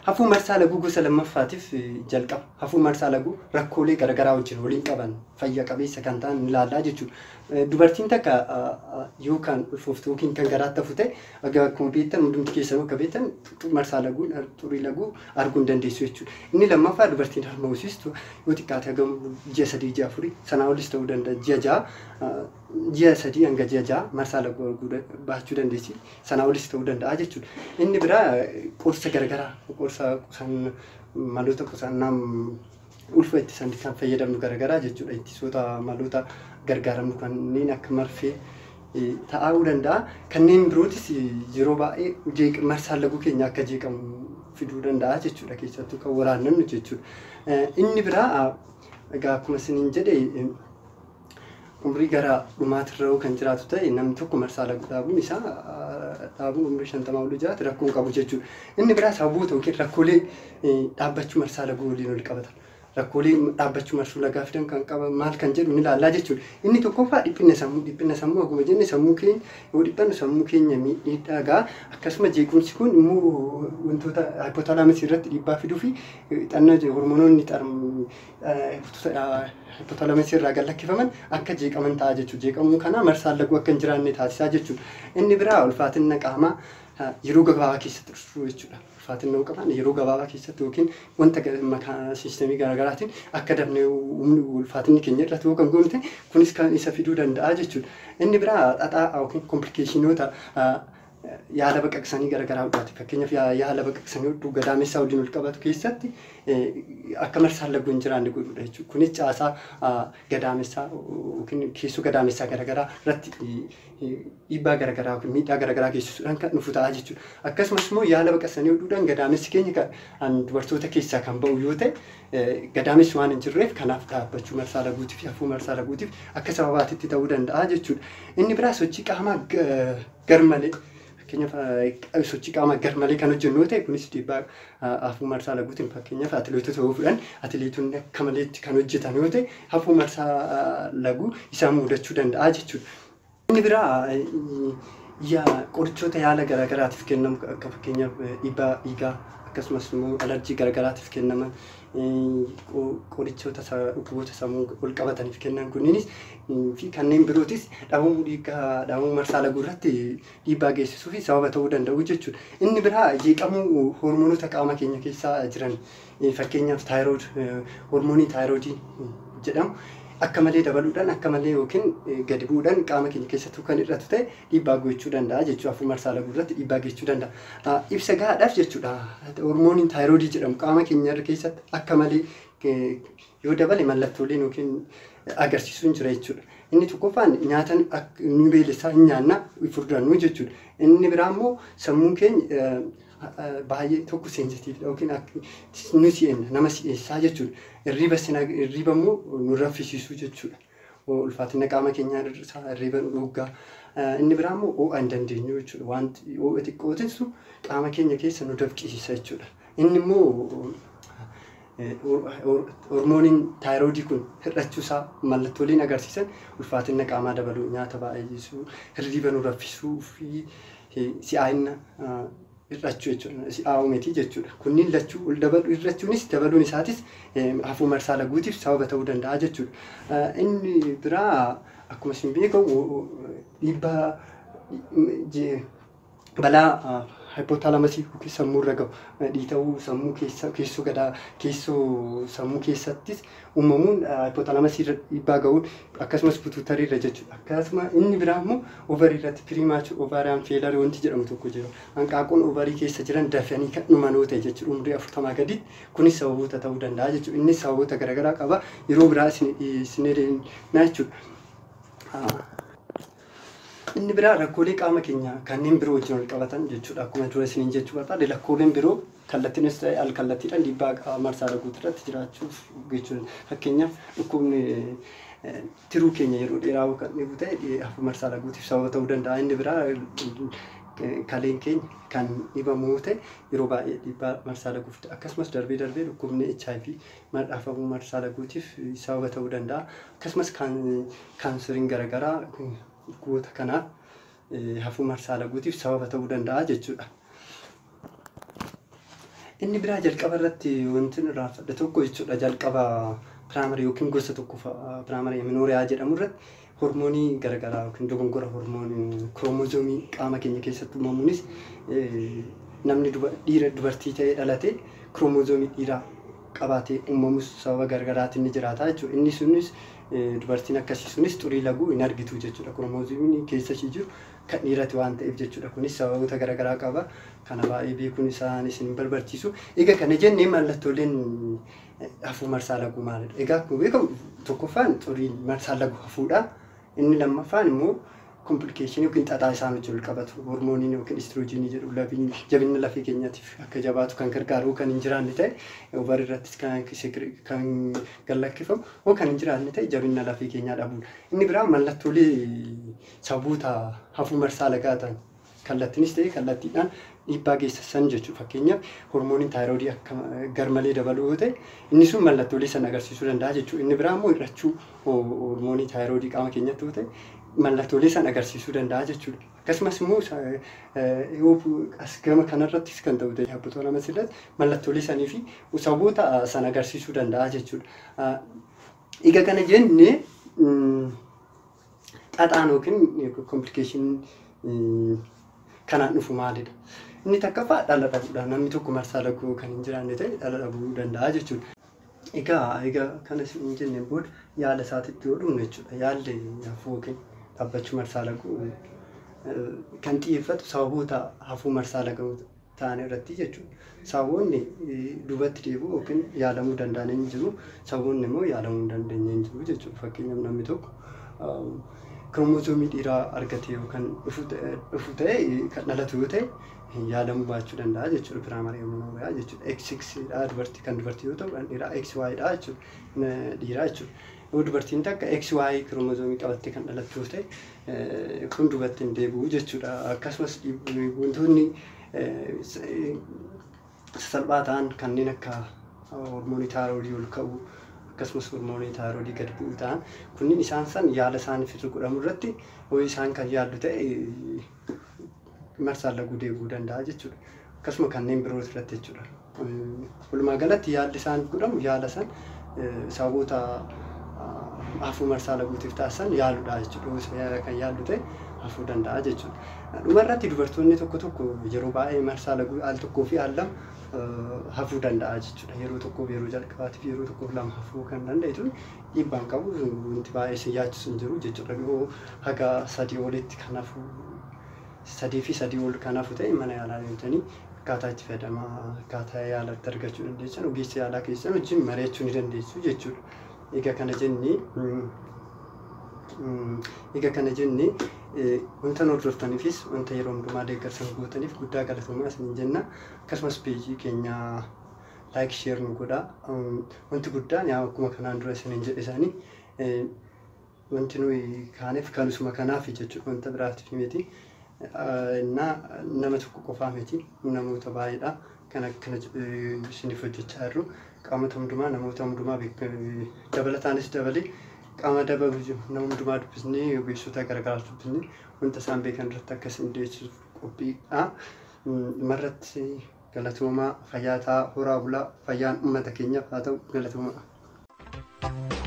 Hafuu marsaa laguu gosa lammaffaatiif jalqaba. Hafuu marsaa laguu rakkoolee garaagaraa wajjin waliin qaban fayya qabeessa kan ta'an ni ilaallaa jechuudha. Dubartiin takka yoo kan ulfooftu yookiin kan garaatti hafu ta'e, akkuma beektan, hundumti keessanuu akka beektan, marsaa laguu, xurii laguu arguu hin dandeessu jechuudha. Inni lammaffaa, dubartiin harma hoosistu yoo xiqqaate hagam ji'a 3, ji'a 4, sanaa olis ta'uu danda'a, ji'a 6, ji'a 3 hanga ji'a 6 marsaa laguu arguu baachuu dandeessi. Sanaa olis ta'uu danda'a jechuudha. Inni biraa qorsa garaagaraa, qorsa maloota qusannaa ulfa ittisan kan fayyadamnu garaagaraa jechuudha. Ittisoota maloota gargaaramnu kanneen akka marfee ta'uu danda'a. Kanneen birootis yeroo baay'ee marsaan laguu keenya akka jeeqamu fiduu danda'a jechuudha. Keessattuu kan waraannannu jechuudha. Inni biraa egaa akkuma isiniin jedhe, umrii gara dhumaatirra kan jiraatu ta'e, namni tokko marsaa laguu dhaabuun isaa dhaabuun umrii 50 olii jiraate rakkoo hin qabu jechuudha. Inni biraa sababoota yookiin rakkoolee dhaabbachuu marsaa laguu waliin wal qabatan. Rakkoolee dhaabbachuu marsaa lagaa fidan kan qaban maal kan jedhu ni ilaallaa jechuudha. Inni tokkoffaa dhiphina sammuu. Dhiphina sammuu akkuma jenne, sammuu keenya yoo dhiphannu sammuu keenya miidhaa ga'a. Akkasuma jeequmsi kun immoo wantoota hypothalamusii irratti dhiibbaa fiduu fi xannaa hormoononni hypothalamusii irraa gad lakkifaman akka jeeqaman ta'a jechuudha. Jeeqamuu kana marsaan laguu akka hin jiraanne taasisaa jechuudha. Inni biraa ulfaatina qaamaa yeroo gabaabaa keessatti dhufuu jechuudha. Ulfaatina yoo qaban yeroo gabaabaa keessatti yookiin wanta makaa systemii garaagaraatiin akka dafnee humni ulfaatinni keenya irratti yoo kan goonu ta'e, kunis kan isa fiduu danda'a jechuudha. Inni biraa xaxaa yookiin complicationoota yaala baqaqsanii garaagaraa hodhaati. Fakkeenyaaf, yaala baqaqsanii hodhuu gadaamessaa waliin wal qabatu keessatti akka marsaan laguu hin jiraanne godhudha jechuudha. Kunis caasaa gadaamessaa yookiin keessoo gadaamessaa garaagaraa irratti dhiibbaa garaagaraa yookiin miidhaa garaagaraa geessisuudhaan kan dhufu ta'a jechuudha. Akkasumas immoo yaala baqaqsanii hodhuudhaan gadaamessi keenya kan dubartoota keessaa kan ba'u yoo ta'e, gadaamessi waan hin jirreef, kanaaf dhaabbachuu marsaa laguutiif fi hafuu marsaa laguutiif akka sababaatitti ta'uu danda'a jechuudha. Inni biraa sochii qaamaa garmalee, fakkeenyaaf sochii qaamaa garmalee kan hojjennu yoo ta'e, kunis dhiibbaa hafuu marsaa laguutiin, fakkeenyaaf atileetota yoo fudhan, atileetonni akka maleetti kan hojjetan yoo ta'e, hafuu marsaa laguu isaan mudachuu danda'a jechuudha. Inni biraa qorichoota yaala garaagaraatiif kennamu, akka fakkeenyaaf dhiibbaa dhiigaa, akkasumas immoo alarjii garaagaraatiif kennaman, qorichoota dhukkuboota sammuu ol qabataniif kennan kunniinis fi kanneen birootis dhabamuu dhiigaa, dhabamuu marsaa laguu irratti dhiibbaa geessisuu fi sababa ta'uu danda'u jechuudha. Inni biraa jeeqamuu hormoonota qaama keenya keessa jiran, fakkeenyaaf thyroid, hormoonii thyroidii jedhamu akka malee dabaluudhaan, akka malee yookiin gadi bu'uudhaan qaama keenya keessattuu kan hir'atu ta'e dhiibbaa gochuu danda'a jechuudha. Hafuu marsaa laguu irratti dhiibbaa geessisuu danda'a. Ibsa gahaadhaaf jechuudha. Hormooniin thyroidii jedhamu qaama keenya irra keessatti akka malee yoo dabale mallattooleen yookiin agarsiisuun jira jechuudha. Inni tokkoffaan nyaata nu beelessaa hin nyaanna, furdannu jechuudha. Inni biraa immoo sammuun keenya baay'ee tokko sensitivedha yookiin nu si'enna, nama si'eessaa jechuudha. Hirriba immoo nu raffisiisuu jechuudha. Ulfaatina qaama keenyaa hir'isaa, hirriba nu dhoggaa. Inni biraa immoo ho'a hin dandeenyu jechuudha. Wanti ho'a xiqqootisu qaama keenya keessa nu dafqisiisa jechuudha. Inni immoo hormooniin thyroidii kun hir'achuusaa mallattooleen agarsiisan ulfaatina qaamaa dabaluu, nyaata baay'isuu, hirriba nu raffisuu fi si'aayina hir'achuu jechuudha. Si'aawuu miti jechuudha. Kunniin lachuu ol dabaluu, hir'achuunis dabaluun isaatis hafuu marsaa laguutiif sababa ta'uu danda'a jechuudha. Inni biraa akkuma isin beekamu dhiibbaa balaa hypothalamusii yookiin sammuu irra gahu, dhiita'uu sammuu keessa, keessoo gadaa, keessoo sammuu keessattis uumamuun hypothalamusii irra dhiibbaa gahuun, akkasumas pituitary irra jechuudha. Akkasuma inni biraa immoo ovary irratti premature ovarian failure wanti jedhamu tokko jira. Hanqaaquun ovary keessa jiran dafanii kan dhuman yoo ta'e jechuudha, umurii 40 gaditti, kunis sababoota ta'uu danda'a jechuudha. Innis sababoota garaagaraa qaba. Yeroo biraa isin jechuudha. Inni biraa rakkoolee qaama keenya kanneen biroo wajjin wal qabatan jechuudha. Akkuma dura isiniin jechuu barbaade, rakkooleen biroo kallattiinis ta'e al kallattiidhaan dhiibbaa marsaa laguutii irratti jiraachuuf jechuudha. Fakkeenyaaf, dhukkubni tiruu keenya yeroo dheeraa kan dhibu ta'e hafuu marsaa laguutiif sababa ta'uu danda'a. Inni biraa Kaleen keenya kan dhibamu ta'e yeroo baay'ee dhiibbaa marsaa laguu fida. Akkasumas darbee darbee dhukkubni HIV hafuu marsaa laguutiif sababa ta'uu danda'a. Akkasumas kaanseriin garaagaraa dhukkuboota kanaaf hafuu marsaa laguutiif sababa ta'uu danda'a jechuudha. Inni biraa jalqaba irratti wanti irraanfadhe tokko jechuudha, jalqaba primary yookiin gosa tokko primary amenorrhea jedhamu irratti hormoonii garaagaraa yookiin dogongora hormoonii kiroomozoomii qaama keenya keessatti uumamuunis namni dhiira dubartii ta'ee dhalate kiroomozoomii dhiiraa qabaatee uumamus sababa garaagaraatiin ni jiraata jechuudha. Inni sunis dubartiin akkasii sunis xurii laguu hin argitu jechuudha. Kiroomozomiin keessa ishee jiru kan dhiirati waan ta'eef jechuudha. Kunis sababoota garaagaraa qaba. Kana baay'ee beekuun isaanis hin barbaachisu. Egaa kana jennee mallattooleen hafuu marsaa laguu maalidha? Egaa akkuma beekamu tokkoffaan xurii marsaa laguu hafuudha. Inni lammaffaan immoo complicationii yookiin xaxaa isaan wajjin wal qabatu, hormooniin yookiin estrogenii jedhu lafiin jabina lafee keenyaatiif akka jabaatu kan gargaaru kan hin jiraanne ta'e, ovary irrattis kan gallakkifamu yoo kan hin jiraanne ta'e jabina lafee keenyaa dhabuudha. Inni biraa mallattoolee sababoota hafuu marsaa lagaa ta'an kallattiinis ta'e kallattiidhaan dhiibbaa geessisan jechuudha. Fakkeenyaaf hormooniin thyroidii akka garmalee dabaluu yoo ta'e inni sun mallattoolee sana agarsiisuu danda'a jechuudha. Inni biraa immoo hir'achuu hormoonii thyroidii qaama keenyatti yoo ta'e mallattoolee sana agarsiisuu danda'a jechuudha. Akkasumas immoo yoo as gama kanarrattis kan ta'u ta'e hypothalamus irratti mallattoolee sanii fi sababoota sana agarsiisuu danda'a jechuudha. Egaa kana jennee xaxaan yookiin complicationii kanaan dhufu maalidha? Inni takkaffaa dhala dhabuudha. Namni tokko marsaa laguu kan hin jiraanne ta'e dhala dhabuu danda'a jechuudha. Egaa kana hin jenneen booda yaala isaatitti yoo dhumne jechuudha. Yaalli hafuu yookiin dhaabbachuu marsaa laguu kan xiyyeeffatu sababoota hafuu marsaa laguu ta'an irratti jechuudha. Sababoonni duubatti deebi'uu yookiin yaalamuu danda'an hin jiru. Sababoonni immoo yaalamuu hin dandeenye hin jiru jechuudha. Fakkeenyaaf namni tokko kiroomozoomii dhiiraa argate yookaan dhufu ta'e, kan dhalatu yoo ta'e, yaalamuu baachuu danda'a jechuudha. Primary amenorrhea jechuudha. XX dha dubartii kan dubartii yoo ta'u, kan dhiiraa XY dha jechuudha. Dhiiraa jechuudha. Yoo dubartiin takka XY kiroomozoomii qabattee kan dhalattu yoo ta'e kun duubatti hin deebi'u jechuudha. Akkasumas wantoonni sasalphaa ta'an kanneen akka hormoonii thyroidii ol ka'uu akkasumas hormoonii thyroidii gad bu'uu ta'an kunniin isaan san yaala isaaniif irra godhamu irratti yoo isaan kan yaallu ta'e marsaan laguu deebi'uu danda'a jechuudha. Akkasuma kanneen biroo irratti jechuudha. Walumaa galatti yaalli isaan godhamu yaala san sababoota hafuu marsaa laguutiif taasisan yaaluudha jechuudha. Kan yaallu ta'e hafuu danda'a jechuudha. Dhumarratti dubartoonni tokko tokko yeroo baay'ee marsaa laguu al tokkoo fi al lama hafuu danda'a jechuudha. Yeroo tokkoof yeroo jalqabaatiif yeroo tokkoof lama hafuu kan danda'e dhiibbaan qabu wanti baay'ee isin yaachisu hin jiru jechuudha. Yoo haga sadii olitti kan hafu, sadii fi sadii ol kan hafu ta'e, mana yaalaa deemtanii akkaataa itti fayyadamaa, akkaataa yaalatti argachuu dandeessan ogeessa yaalaa keessan wajjin mari'achuu ni dandeessu jechuudha. Egaa kana jennee wanta nu hordoftaniifis wanta yeroo hundumaa deeggarsa nu gootaniif guddaa galatoomaa isiniin jenna. Akkasumas peejii keenya like, share nu godhaa. Wanti guddaan yaa akkuma kanaan dura isiniin jedhe isaanii wanti nuyi kaaneef kanusuma kanaaf jechuudha, wanta biraatiif miti. Nama tokko qofaa miti, namoota baay'eedha kan akkana isiniif hojjechaa jirru. Qaamota hundumaa, namoota hundumaa dabalataanis dabalee qaama dabalu nama hundumaa dubbisnee, ogeessota garaagaraa dubbisnee wanta isaan beekan irratti akka isin dhiyeessuuf qophiidha. Dhumarratti galatoomaa, fayyaa ta'aa, horaa bulaa, fayyaan uummata keenyaaf haa ta'u, galatoomaa.